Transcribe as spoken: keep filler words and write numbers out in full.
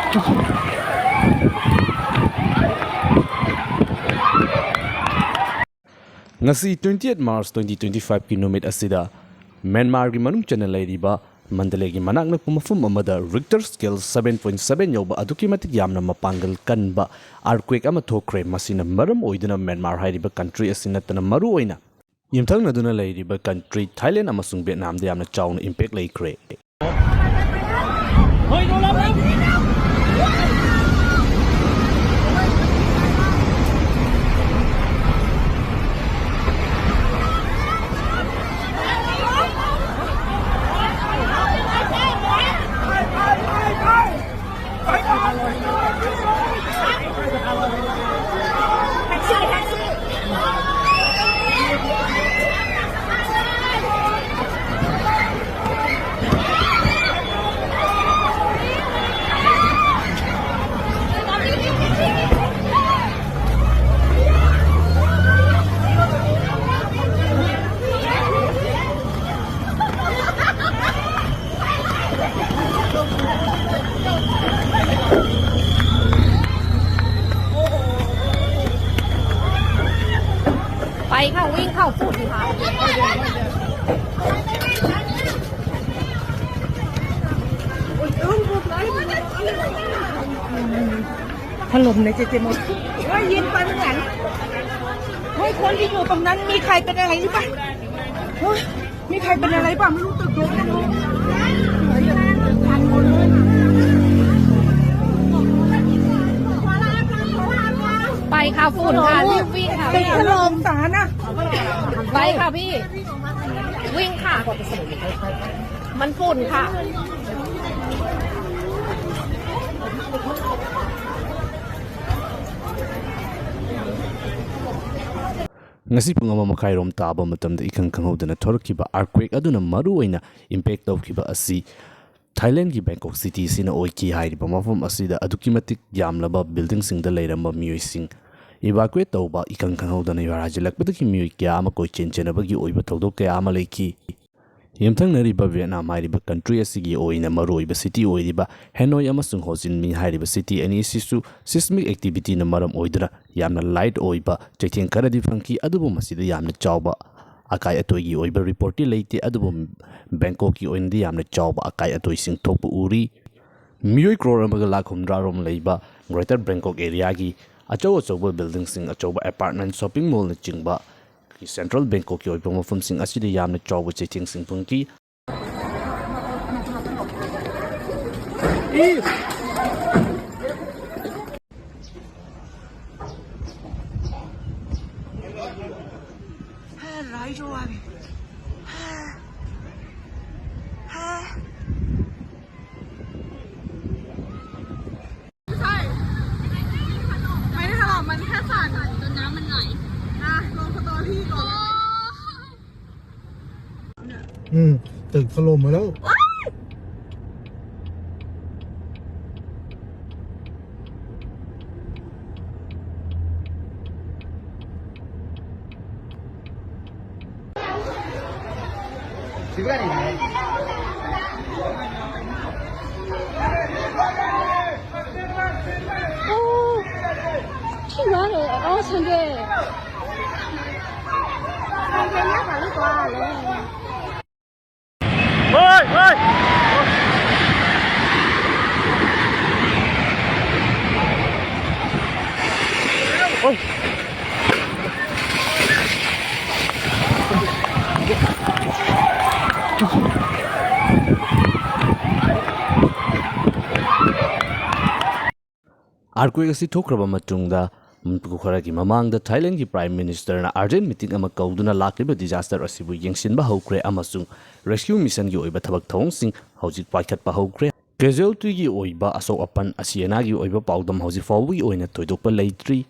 ꯉꯁꯤ twenty eight March twenty twenty five ꯀꯤ ꯅꯨꯃꯤꯠ ꯑꯁꯤꯗ ꯃ꯭ꯌꯥꯟꯃꯥꯔꯒꯤ ꯃꯅꯨꯡ ꯆꯟꯅ ꯂꯩꯔꯤꯕ ꯃꯟꯗꯂꯦꯒꯤ ꯃꯅꯥꯛ ꯅꯛꯄ ꯃꯐꯝ ꯑꯃꯗ Richter scale seven point seven ꯌꯧꯕ ꯑꯗꯨꯛꯀꯤ ꯃꯇꯤꯛ ꯌꯥꯝꯅ ꯃꯄꯥꯡꯒꯜ ꯀꯟꯕ earthquake ꯑꯃ ꯊꯣꯛꯈ꯭ꯔꯦ꯫ ꯃꯁꯤꯅ ꯃꯔꯝ ꯑꯣꯏꯗꯨꯅ ꯃ꯭ꯌꯥꯟꯃꯥꯔ ꯍꯥꯏꯔꯤꯕ country ꯑꯁꯤ ꯅꯠꯇꯅ ꯃꯔꯨꯑꯣꯏꯅ ꯌꯨꯝꯊꯪꯅꯗꯨꯅ ꯂꯩꯔꯤꯕ country Thailand ꯑꯃꯁꯨꯡ Vietnamꯗ ꯌꯥꯝꯅ ꯆꯥꯎꯅ impact ꯂꯩꯈ꯭ꯔꯦ꯫ Hello, nè, chị, chị một. Ôi, yên tâm hẳn. Ôi, con đi vô trongนั้น มีใครเป็นอะไรหรือเปล่า? เฮ้ย มีใครเป็นอะไรเปล่า? ไม่รู้ ตึกโดนกันหมด ไปค่ะ ฝุ่นค่ะ รีบวิ่งค่ะ เป็นถล่มสารนะ ไปค่ะพี่ วิ่งค่ะ มันฝุ่นค่ะ ꯉꯁꯤ ꯄꯨꯡ ꯑꯃ ꯃꯈꯥꯏꯔꯣꯝ ꯇꯥꯕ ꯃꯇꯝꯗ ꯏꯈꯪ ꯈꯪꯍꯧꯗꯅ ꯊꯣꯔꯛꯈꯤꯕ earthquake ꯑꯗꯨꯅ ꯃꯔꯨꯑꯣꯏꯅ impact ꯇꯧꯈꯤꯕ ꯑꯁꯤ Thailandꯒꯤ Bangkok Cityꯁꯤꯅ ꯑꯣꯏꯈꯤ꯫ ꯍꯥꯏꯔꯤꯕ ꯃꯐꯝ ꯑꯁꯤꯗ ꯑꯗꯨꯛꯀꯤ ꯃꯇꯤꯛ ꯌꯥꯝꯂꯕ buildingꯁꯤꯡꯗ ꯂꯩꯔꯝꯕ ꯃꯤꯑꯣꯏꯁꯤꯡ evacuate ꯇꯧꯕ, ꯏꯈꯪ ꯈꯪꯍꯧꯗꯅ ꯌꯨꯍꯥꯔ ꯍꯥꯏꯖꯤꯜꯂꯛꯄꯗꯒꯤ ꯃꯤꯑꯣꯏ ꯀꯌꯥ ꯑꯃ ꯀꯣꯏꯆꯦꯟ ꯆꯦꯟꯅꯕꯒꯤ ꯑꯣꯏꯕ ꯊꯧꯗꯣꯛ ꯀꯌꯥ ꯑꯃ ꯂꯩꯈꯤ꯫ ꯌꯨꯝꯊꯪꯅꯔꯤꯕ ꯚꯤꯌꯦꯠꯅꯥꯝ ꯍꯥꯏꯔꯤꯕ ꯀꯟꯇ꯭ꯔꯤ ꯑꯁꯤꯒꯤ ꯑꯣꯏꯅ ꯃꯔꯨꯑꯣꯏꯕ ꯁꯤꯇꯤ ꯑꯣꯏꯔꯤꯕ ꯍꯦꯅꯣꯏ ꯑꯃꯁꯨꯡ ꯍꯣꯆꯤꯟꯃꯤ ꯍꯥꯏꯔꯤꯕ ꯁꯤꯇꯤ ꯑꯅꯤ ꯑꯁꯤꯁꯨ ꯁꯤꯁꯃꯤꯛ ꯑꯦꯛꯇꯤꯚꯤꯇꯤꯅ ꯃꯔꯝ ꯑꯣꯏꯗꯨꯅ ꯌꯥꯝꯅ ꯂꯥꯏꯠ ꯑꯣꯏꯕ ꯆꯩꯊꯦꯡ ꯈꯔꯗꯤ ꯐꯪꯈꯤ, ꯑꯗꯨꯕꯨ ꯃꯁꯤꯗ ꯌꯥꯝꯅ ꯆꯥꯎꯕ ꯑꯀꯥꯏ ꯑꯇꯣꯏꯒꯤ ꯑꯣꯏꯕ ꯔꯤꯄꯣꯔꯠꯇꯤ ꯂꯩꯇꯦ꯫ ꯑꯗꯨꯕꯨ ꯕꯦꯡꯀꯣꯛꯀꯤ ꯑꯣꯏꯅꯗꯤ ꯌꯥꯝꯅ ꯆꯥꯎꯕ ꯑꯀꯥꯏ ꯑꯇꯣꯏꯁꯤꯡ ꯊꯣꯛꯄ ꯎꯔꯤ꯫ ꯃꯤꯑꯣꯏ ꯀ꯭ꯔꯣꯔ ꯑꯃꯒ ꯂꯥꯈ ꯍꯨꯝꯗ꯭ꯔꯥ ꯔꯣꯝ ꯂꯩꯕ ꯒ꯭ꯔꯦꯇꯔ ꯕꯦꯡꯀꯣꯛ ꯑꯦꯔꯤꯌꯥꯒꯤ ꯑꯆꯧ ꯑꯆꯧꯕ ꯕꯤꯜꯗꯤꯡꯁꯤꯡ, ꯑꯆꯧꯕ ꯑꯦꯄꯥꯔꯠꯃꯦꯟ, ꯁꯣꯞꯄꯤꯡ ꯃꯣꯜꯅꯆꯤꯡꯕ ꯁꯦꯟꯇ꯭ꯔꯦꯜ ꯕꯦꯡꯀꯣꯛꯀꯤ ꯑꯣꯏꯕ ꯃꯐꯝꯁꯤꯡ ꯑꯁꯤꯗ ꯌꯥꯝꯅ ꯆꯥꯎꯕ ꯆꯩꯊꯦꯡꯁꯤꯡ ꯐꯪꯈꯤ꯫ ꯎꯝ, ꯇꯦꯛ ꯐꯣꯂꯣ ꯑꯃ ꯂꯧ꯫ ꯑꯥꯔꯊꯀ꯭ꯋꯦꯛ ꯑꯁꯤ ꯊꯣꯛꯈ꯭ꯔꯕ ꯃꯇꯨꯡꯗ, ꯃꯤꯅꯤꯠ ꯈꯔꯒꯤ ꯃꯃꯥꯡꯗ ꯊꯥꯏꯂꯦꯟꯒꯤ ꯄ꯭ꯔꯥꯏꯝ ꯃꯤꯅꯤꯁꯇꯔꯅ ꯑꯔꯖꯦꯟ ꯃꯤꯇꯤꯡ ꯑꯃ ꯀꯧꯗꯨꯅ ꯂꯥꯛꯂꯤꯕ ꯗꯤꯖꯥꯁꯇꯔ ꯑꯁꯤꯕꯨ ꯌꯦꯡꯁꯤꯟꯕ ꯍꯧꯈ꯭ꯔꯦ ꯑꯃꯁꯨꯡ ꯔꯦꯁꯀ꯭ꯌꯨ ꯃꯤꯁꯟꯒꯤ ꯑꯣꯏꯕ ꯊꯕꯛ ꯊꯧꯑꯣꯡꯁꯤꯡ ꯍꯧꯖꯤꯛ ꯄꯥꯏꯈꯠꯄ ꯍꯧꯈ꯭ꯔꯦ꯫ ꯀꯦꯖꯨꯋꯦꯜꯇꯤꯒꯤ ꯑꯣꯏꯕ ꯑꯁꯣꯛ ꯑꯄꯟ ꯑꯁꯤ ꯑꯅꯥꯒꯤ ꯑꯣꯏꯕ ꯄꯥꯎꯗꯝ ꯍꯧꯖꯤꯛ ꯐꯥꯎꯕꯒꯤ ꯑꯣꯏꯅ ꯊꯣꯏꯗꯣꯛꯄ ꯂꯩꯇ꯭ꯔꯤ꯫